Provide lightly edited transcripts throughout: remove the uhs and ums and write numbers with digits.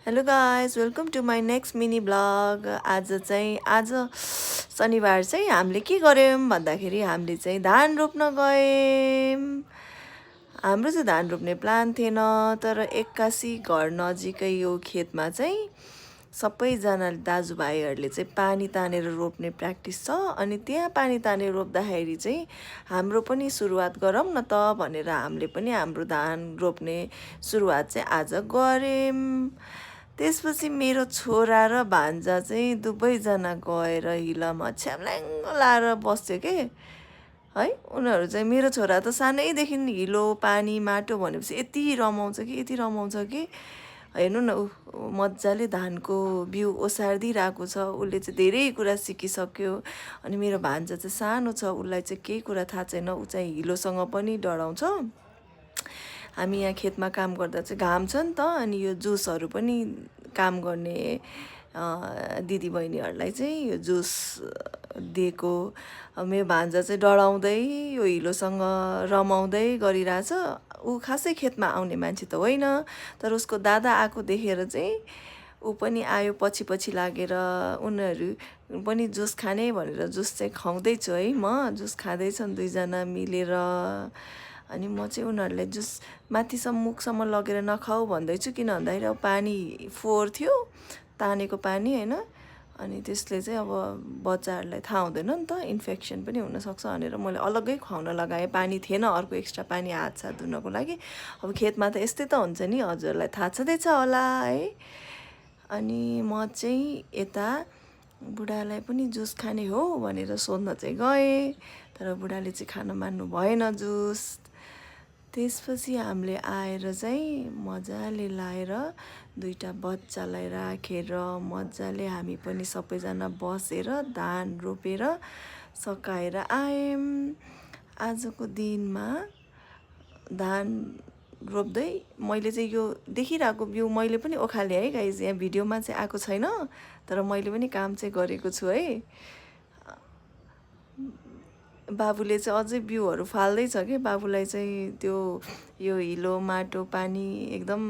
Hello guys welcome to my next mini blog. आज शनिबार चाहिँ हामीले के गर्यौँ भन्दाखेरि हामीले चाहिँ धान रोप्न गयौँ। हाम्रो चाहिँ धान रोप्ने प्लान थिएन, तर एक्कासी घर नजिकै यो खेतमा चाहिँ सबैजना दाजुभाइहरूले चाहिँ पानी तानेर रोप्ने प्र्याक्टिस छ। अनि त्यहाँ पानी तानेर रोप्दाखेरि चाहिँ हाम्रो पनि सुरुवात गरौँ न त भनेर हामीले पनि हाम्रो धान रोप्ने सुरुवात चाहिँ आज गऱ्यौँ। त्यसपछि मेरो छोरा र भान्जा चाहिँ दुवैजना गएर हिलामा छ्याम्ल्याङ्ग लाएर बस्थ्यो के है। उनीहरू चाहिँ मेरो छोरा त सानैदेखि हिलो पानी माटो भनेपछि यति रमाउँछ कि हेर्नु न, ऊ मजाले धानको बिउ ओसारिदिइरहेको छ। उसले चाहिँ धेरै कुरा सिकिसक्यो। अनि मेरो भान्जा चाहिँ सानो छ, उसलाई चाहिँ केही कुरा थाहा छैन। ऊ चाहिँ हिलोसँग पनि डराउँछ। हामी यहाँ खेतमा काम गर्दा चाहिँ घाम छ नि त, अनि यो जुसहरू पनि काम गर्ने दिदीबहिनीहरूलाई चाहिँ यो जुस दिएको। मेरो भान्जा चाहिँ डराउँदै यो हिलोसँग रमाउँदै गरिरहेछ। ऊ खासै खेतमा आउने मान्छे त होइन, तर उसको दादा आएको देखेर चाहिँ ऊ पनि आयो पछि पछि लागेर। उनीहरू पनि जुस खाने भनेर जुस चाहिँ खुवाउँदैछु है। म जुस खाँदैछन् दुईजना मिलेर। अनि म चाहिँ उनीहरूलाई जुस माथिसम्म मुखसम्म लगेर नखाऊ भन्दैछु, किन भन्दाखेरि अब पानी फोहोर थियो, तानेको पानी होइन। अनि त्यसले चाहिँ अब बच्चाहरूलाई थाहा हुँदैन नि त, इन्फेक्सन पनि हुनसक्छ भनेर मैले अलग्गै खुवाउन लगाएँ। पानी थिएन, अर्को एक्स्ट्रा पानी हातसाथ धुनको लागि। अब खेतमा त यस्तै त हुन्छ नि, हजुरहरूलाई थाहा छँदैछ होला है। अनि म चाहिँ यता बुढालाई पनि जुस खाने हो भनेर सोध्न चाहिँ गएँ, तर बुढाले चाहिँ खान मान्नु भएन जुस। त्यसपछि हामीले आएर चाहिँ मजाले लाएर दुईटा बच्चालाई राखेर मजाले हामी पनि सबैजना बसेर धान रोपेर सकाएर आयौँ। आजको दिनमा धान रोप्दै मैले चाहिँ यो देखिरहेको बिउ मैले पनि ओखालेँ है गाइज। यहाँ भिडियोमा चाहिँ आएको छैन, तर मैले पनि काम चाहिँ गरेको छु है। बाबुले चाहिँ अझै बिउहरू फाल्दैछ कि। बाबुलाई चाहिँ त्यो यो हिलो माटो पानी एकदम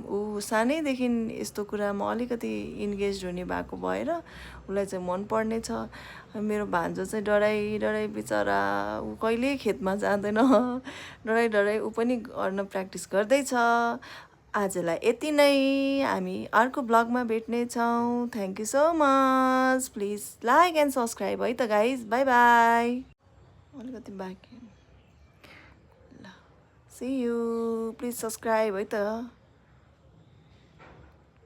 ऊ सानैदेखि यस्तो कुरामा अलिकति इन्गेज हुने भएको भएर उसलाई चाहिँ मनपर्ने छ। मेरो भान्जो चाहिँ डराइ बिचरा, ऊ कहिल्यै खेतमा जाँदैन। डराइ ऊ पनि गर्न प्र्याक्टिस गर्दैछ। आजलाई यति नै, हामी अर्को ब्लगमा भेट्नेछौँ। Thank you so much. Please like and subscribe है त गाइज। By by. अलिकति बाँकी ल, सी यू। प्लिज सब्सक्राइब है त।